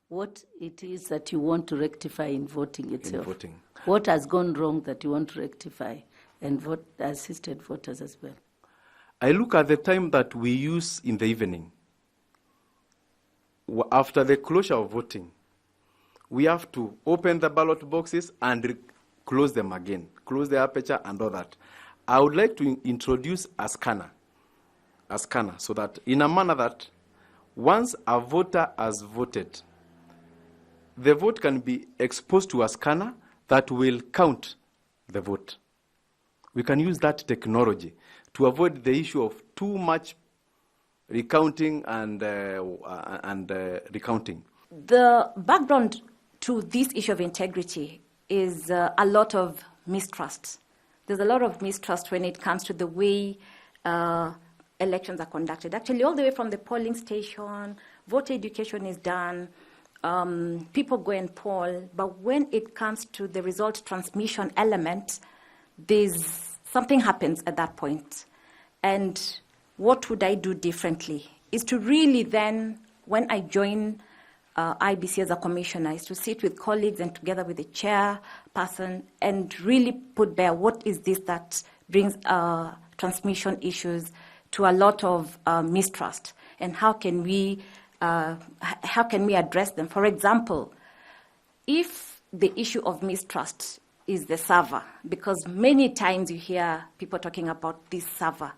What it is that you want to rectify in voting itself. In voting. What has gone wrong that you want to rectify and vote, assisted voters as well? I look at the time that we use in the evening. After the closure of voting, we have to open the ballot boxes and close them again, close the aperture and all that. I would like to introduce a scanner, so that in a manner that once a voter has voted, the vote can be exposed to a scanner that will count the vote. We can use that technology to avoid the issue of too much recounting and recounting. The background to this issue of integrity is a lot of mistrust. There's a lot of mistrust when it comes to the way elections are conducted. Actually, all the way from the polling station, voter education is done, people go and poll, but when it comes to the result transmission element, there's something happens at that point. And what would I do differently is to really then, when I join IEBC as a commissioner, is to sit with colleagues and together with the chairperson and really put bare what is this that brings transmission issues to a lot of mistrust, and how can we address them? For example, if the issue of mistrust is the server, because many times you hear people talking about this server,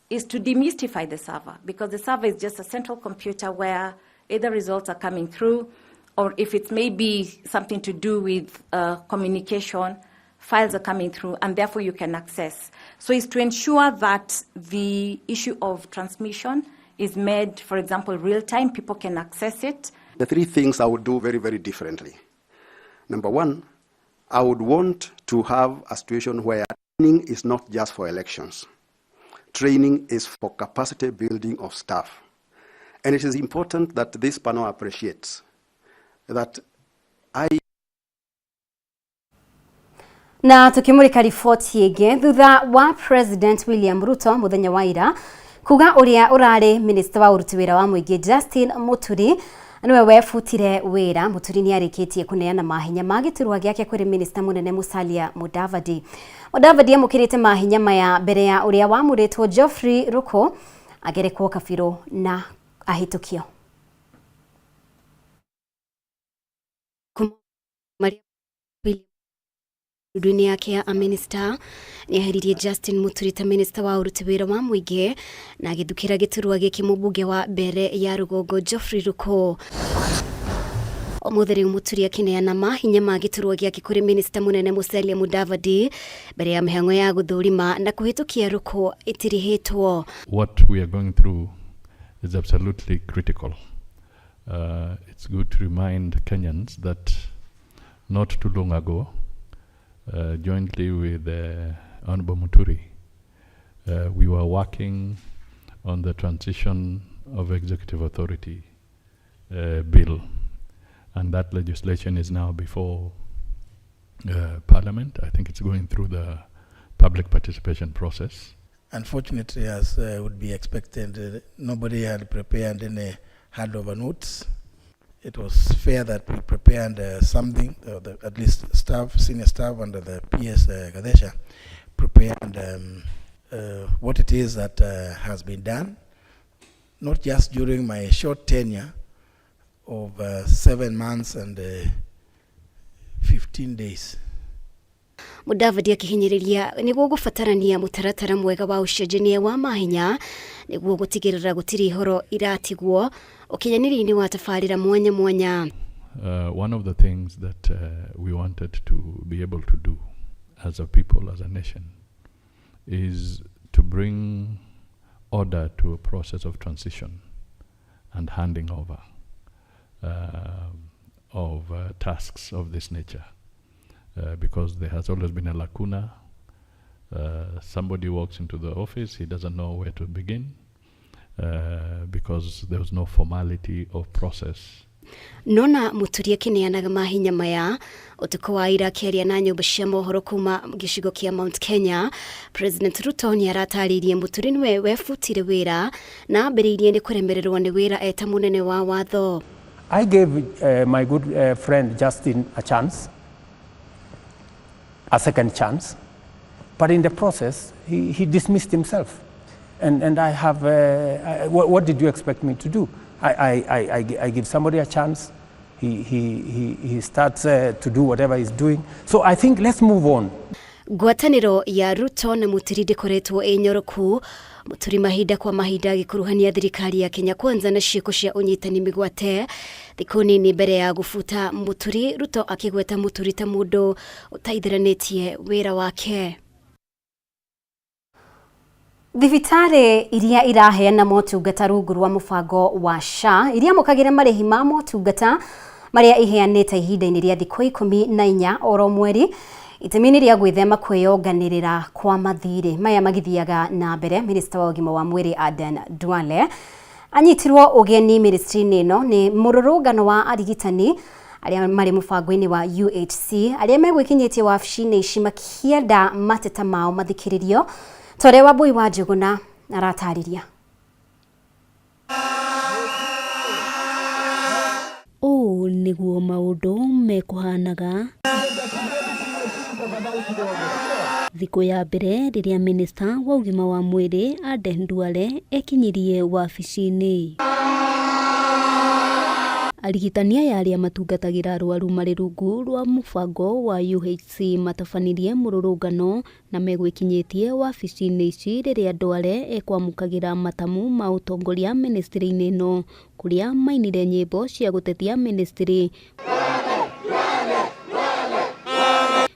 is to demystify the server, because the server is just a central computer where either results are coming through, or if it's maybe something to do with communication, files are coming through, and therefore you can access. So it's to ensure that the issue of transmission is made, for example, real time, people can access it. The three things I would do very, very differently. Number one, I would want to have a situation where training is not just for elections. Training is for capacity building of staff. And it is important that this panel appreciates that I Na tukimurika riboti ĩngĩ, thutha wa President William Ruto muthenya wa ira kuga uria urari minister wa uruti wira wa muingi Justin Muturi niwe webutire wira, Muturi ni arikitie kuneana mahinya ma giturwa giake kuri minister munene Musalia Mudavadi. Mudavadi amukirite mahinya maya mbere ya uria wamuritwo Geoffrey Ruku agerekwo kabiru na ahitukio. Ndundu-inĩ yake ya amĩnĩsta nĩ eheririe Justin Muturi ta minista wa ũruti wĩra wa mũingĩ na agĩthukĩra gĩturwa gĩkĩ mũmbunge wa mbere ya rũgongo Geoffrey Ruku. Ũmũthĩ rĩu Muturi akĩneana mahinya ma gĩturwa gĩake kũrĩ minista mũnene Musalia Mudavadi mbere ya mĩhang'o ya gũthũrima na kũhĩtũkia Ruku ĩtirihĩtwo. What we are going through is absolutely critical. It's good to remind Kenyans that not too long ago, jointly with Honorable Muturi, we were working on the transition of executive authority bill, and that legislation is now before Parliament. I think it's going through the public participation process. Unfortunately, as would be expected, nobody had prepared any handover notes. It was fair that we prepared something, at least staff, senior staff under the PS Gadesha, prepared what it is that has been done, not just during my short tenure of 7 months and 15 days. Mudavadi akihinyĩrĩria nĩguo gũbatarania mũtaratara mwega wa ũcenjania wa mahinya nĩguo gũtigĩrĩra gũtirĩ ihoro iratigwo ũkinyanĩria-inĩ wa tabarĩra mwanya mwanya. One of the things that we wanted to be able to do as a people, as a nation, is to bring order to a process of transition and handing over of tasks of this nature. Because there has always been a lacuna. Somebody walks into the office, he doesn't know where to begin because there was no formality of process. Nona Muturi akĩneanaga mahinya maya ũtukũ wa ira akĩaria na nyũmba cia mohoro kuma gĩcigo kĩa Mount Kenya, President Ruto nĩ aratarĩirie Muturi nĩwe webutire wĩra na ambĩrĩirie nĩ kũremererwo nĩ wĩra eta mũnene wa watho. I gave my good friend Justin a chance, a second chance, but in the process, he dismissed himself. And I have, what did you expect me to do? I give somebody a chance, he starts to do whatever he's doing. So I think let's move on. Ngwatanĩro ya Ruto na Muturi ndĩkoretwo ĩ nyoroku. Muturi mahinda kwa mahinda agĩkuruhania thirikari ya Kenya Kwanza na ciĩko cia ũnyitani mĩgwate. Thikũ nini mbere ya gũbuta Muturi, Ruto akĩgweta Muturi ta mũndũ ũtaithĩranĩtie wĩra wake. Thibitarĩ iria iraheana motungata rungu rwa mũbango wa SHA iria amũkagĩra marĩhi ma motungata marĩa iheanĩte ihinda-inĩ rĩa thikũ 14 oro mweri itemi-inĩ rĩa gwĩthema kwĩyonganĩrĩra kwa mathirĩ maya magĩthiaga na mbere. Minista wa ũgima wa mwĩrĩ Aden Duale anyitirwo ũgeni ministry-inĩ ĩno nĩ mũrũrũngano wa arigitani arĩa marĩ mũbango-inĩ wa UHC arĩa megwĩkinyĩtie wabici-inĩ ici makĩenda mateta mao mathikĩrĩrio. Tore Wambui wa Njũgũna aratarĩria. Ũũ nĩguo maũndũ mekũhanaga thikũ ya mbere rĩrĩa minista wa ũgima wa mwĩrĩ Aden Duale ekinyirie wabici-inĩ. Arigitani aya arĩa matungatagĩra arwaru marĩ rungu rwa mũbango wa UHC matabanirie mũrũrũngano na megwĩkinyĩtie wabici-inĩ ici rĩrĩa Duale ekwamũkagĩra matamu ma ũtongoria ministry-inĩ ĩno kũrĩa mainire nyĩmbo cia gũtetia ministry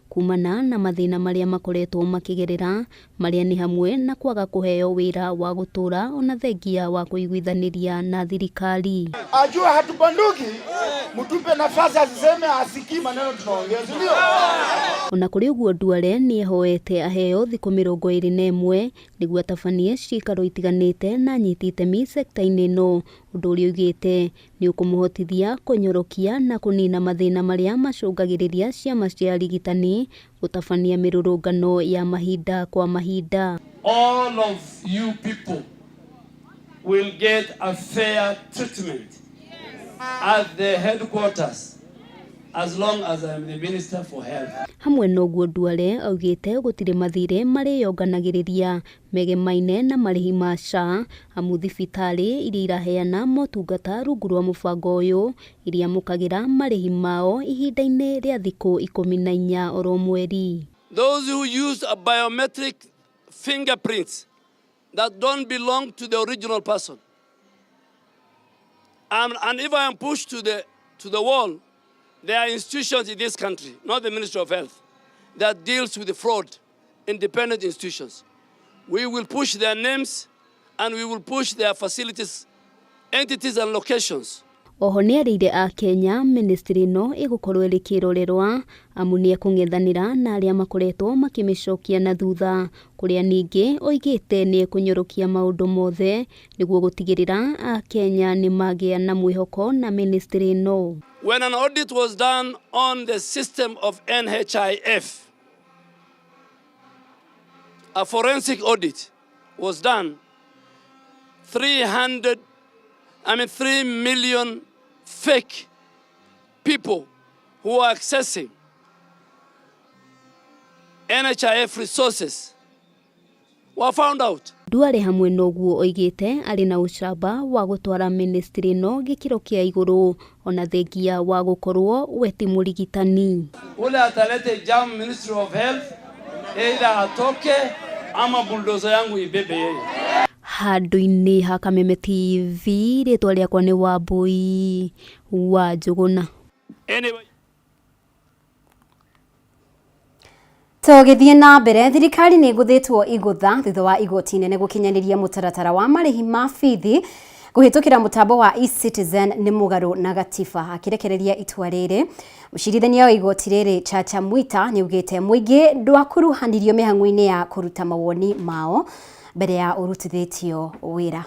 kumana na mathĩna marĩa makoretwo makĩgerera marĩa nĩ hamwe na kwaga kũheo wĩra wa gũtũra ona thengia wa kũiguithanĩria na thirikari. Ajua hatubanduki, mtupe nafasi asiseme asikii maneno tunaongea, si ndio? Ona kũrĩ ũguo Duale nĩehoete aheo thikũ 21 nĩguo atabanie ciikaro itiganĩte na anyiti itemi sekta-inĩ ĩno, ũndũ ũrĩa oigĩte nĩ ũkũmũhotithia kũnyorokia na kũnina mathĩna marĩa macũngagĩrĩria ciama cia arigitani gũtabania mĩrũrũngano ya mahinda kwa mahinda. All of you people will get a fair treatment at the headquarters as long as I am the Minister for Health. Hamwe noguo Duale augĩte gũtirĩ mathirĩ marĩyonganagĩrĩria megemaine na marĩhi ma SHA amu thibitarĩ iria iraheana motungata rungu rwa mũbango ũyũ iria amũkagĩra marĩhi mao ihinda-inĩ rĩa thikũ 14 oro mweri. Those who use a biometric fingerprints that don't belong to the original person. And if I am pushed to the wall, there are institutions in this country, not the Ministry of Health, that deals with the fraud, independent institutions. We will push their names and we will push their facilities, entities and locations. Oho nĩarĩire a Kenya ministry ĩno ĩgũkorwo ĩrĩ kĩrorerwa amu nĩekũng'ethanĩra na arĩa makoretwo makĩmĩcokia na thutha kũrĩa ningĩ oigĩte nĩekũnyorokia maũndũ mothe nĩguo gũtigĩrĩra a Kenya nĩmagĩa na mwĩhoko na ministry ĩno. When an audit was done on the system of NHIF, a forensic audit was done, 3 million fake people who are accessing NHIF resources were found out. Duale hamwe noguo oigĩte arĩ na ũcamba wa gũtwara ministry ĩno gĩkĩro kĩa igũrũ ona thengia wa gũkorwo we ti mũrigitani. Ule atalete jam Ministry of Health either atoke ama bulldozer yangu ibebe yeye. Handũ-inĩ ha Kameme TV rĩtwa rĩakwa nĩ Wambui wa Njũgũna. Anyway. Tũgĩthiĩ na mbere, thirikari nĩ ĩgũthĩtwo igũtha thutha wa igoti inene gũkinyanĩria mũtaratara wa marĩhi ma bithi kũhĩtũkĩra mũtambo wa eCitizen nĩ mũgarũ na gatiba. Akĩrekereria itua rĩrĩ, mũcirithania wa igoti rĩrĩ Chacha Mwita nĩaugĩte mũingĩ ndwakuruhanirio mĩhang'o-inĩ ya kũruta mawoni mao mbere ya ũrutithĩtio wĩra.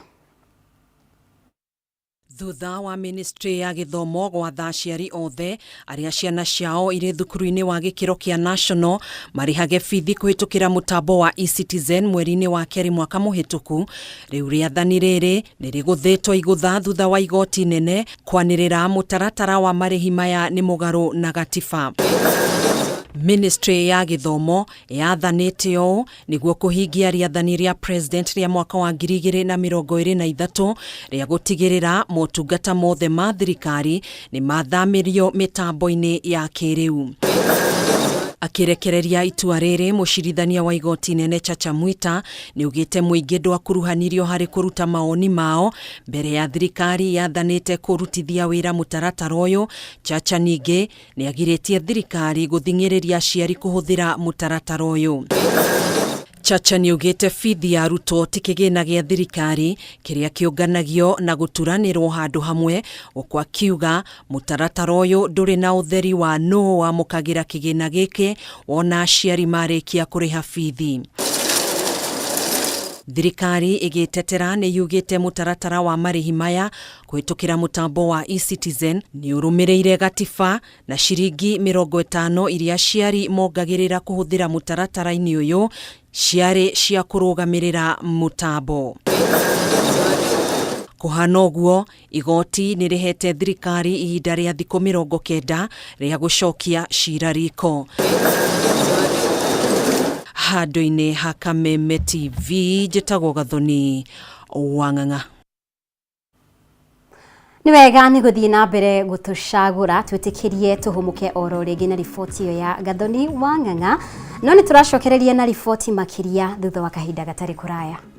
Thutha wa ministry ya gĩthomo gwatha aciari othe arĩa ciana ciao irĩ thukuru-inĩ wa gĩkĩro kĩa national marĩhage bithi kũhĩtũkĩra mũtambo wa eCitizen mweri-inĩ wa kerĩ mwaka mũhĩtũku, rĩu rĩathani rĩrĩ nĩ rĩgũthĩtwo igũtha thutha wa igoti nene kwanĩrĩra mũtaratara wa marĩhi maya nĩ mũgarũ na gatiba. Ministry ya gĩthomo yathanĩte ũũ nĩguo kũhingia rĩathani rĩa president rĩa mwaka wa 2023 rĩa gũtigĩrĩra motungata mothe ma thirikari nĩ mathamĩrio mĩtambo-inĩ ya kĩrĩu. Akĩrekereria itua rĩrĩ, mũcirithania wa igoti nene Chacha Mwita nĩ ugĩte mũingĩ ndwakuruhanirio harĩ kũruta mawoni mao mbere ya thirikari yathanĩte kũrutithia wĩra mũtaratara ũyũ. Chacha ningĩ nĩ agirĩtie thirikari gũthing'ĩrĩria aciari kũhũthĩra mũtaratara ũyũ. Chacha nĩ augĩte bithi ya arutwo ti kĩgĩna gĩa thirikari kĩrĩa kĩũnganagio na gũturanĩrwo handũ hamwe, gũkũ akiuga mũtaratara ũyũ ndũrĩ na ũtheri wa nũũ wamũkagĩra kĩgĩna gĩkĩ wona aciari marĩkia kũrĩha bithi. Thirikari ĩgĩtetera nĩ yugĩte mũtaratara wa marĩhi maya kũhĩtũkĩra mũtambo wa eCitizen nĩ ũrũmĩrĩire gatiba na ciringi 50 iria aciari mongagĩrĩra kũhũthĩra mũtaratara-inĩ ũyũ ciarĩ cia kũrũgamĩrĩra mũtambo. Kũhana ũguo, igoti nĩ rĩhete thirikari ihinda rĩa thikũ 90 rĩa gũcokia cira riko. Handũ-inĩ ha Kameme TV, njĩtagwo Gathoni Wang'ang'a. Nĩ wega nĩ gũthiĩ na mbere gũtũcagũra twĩtĩkĩrie tũhũmũke oro rĩngĩ na riboti ĩyo ya Gathoni Wang'ang'a, no nĩ tũracokereria na riboti makĩria thutha wa kahinda gatarĩ kũraya.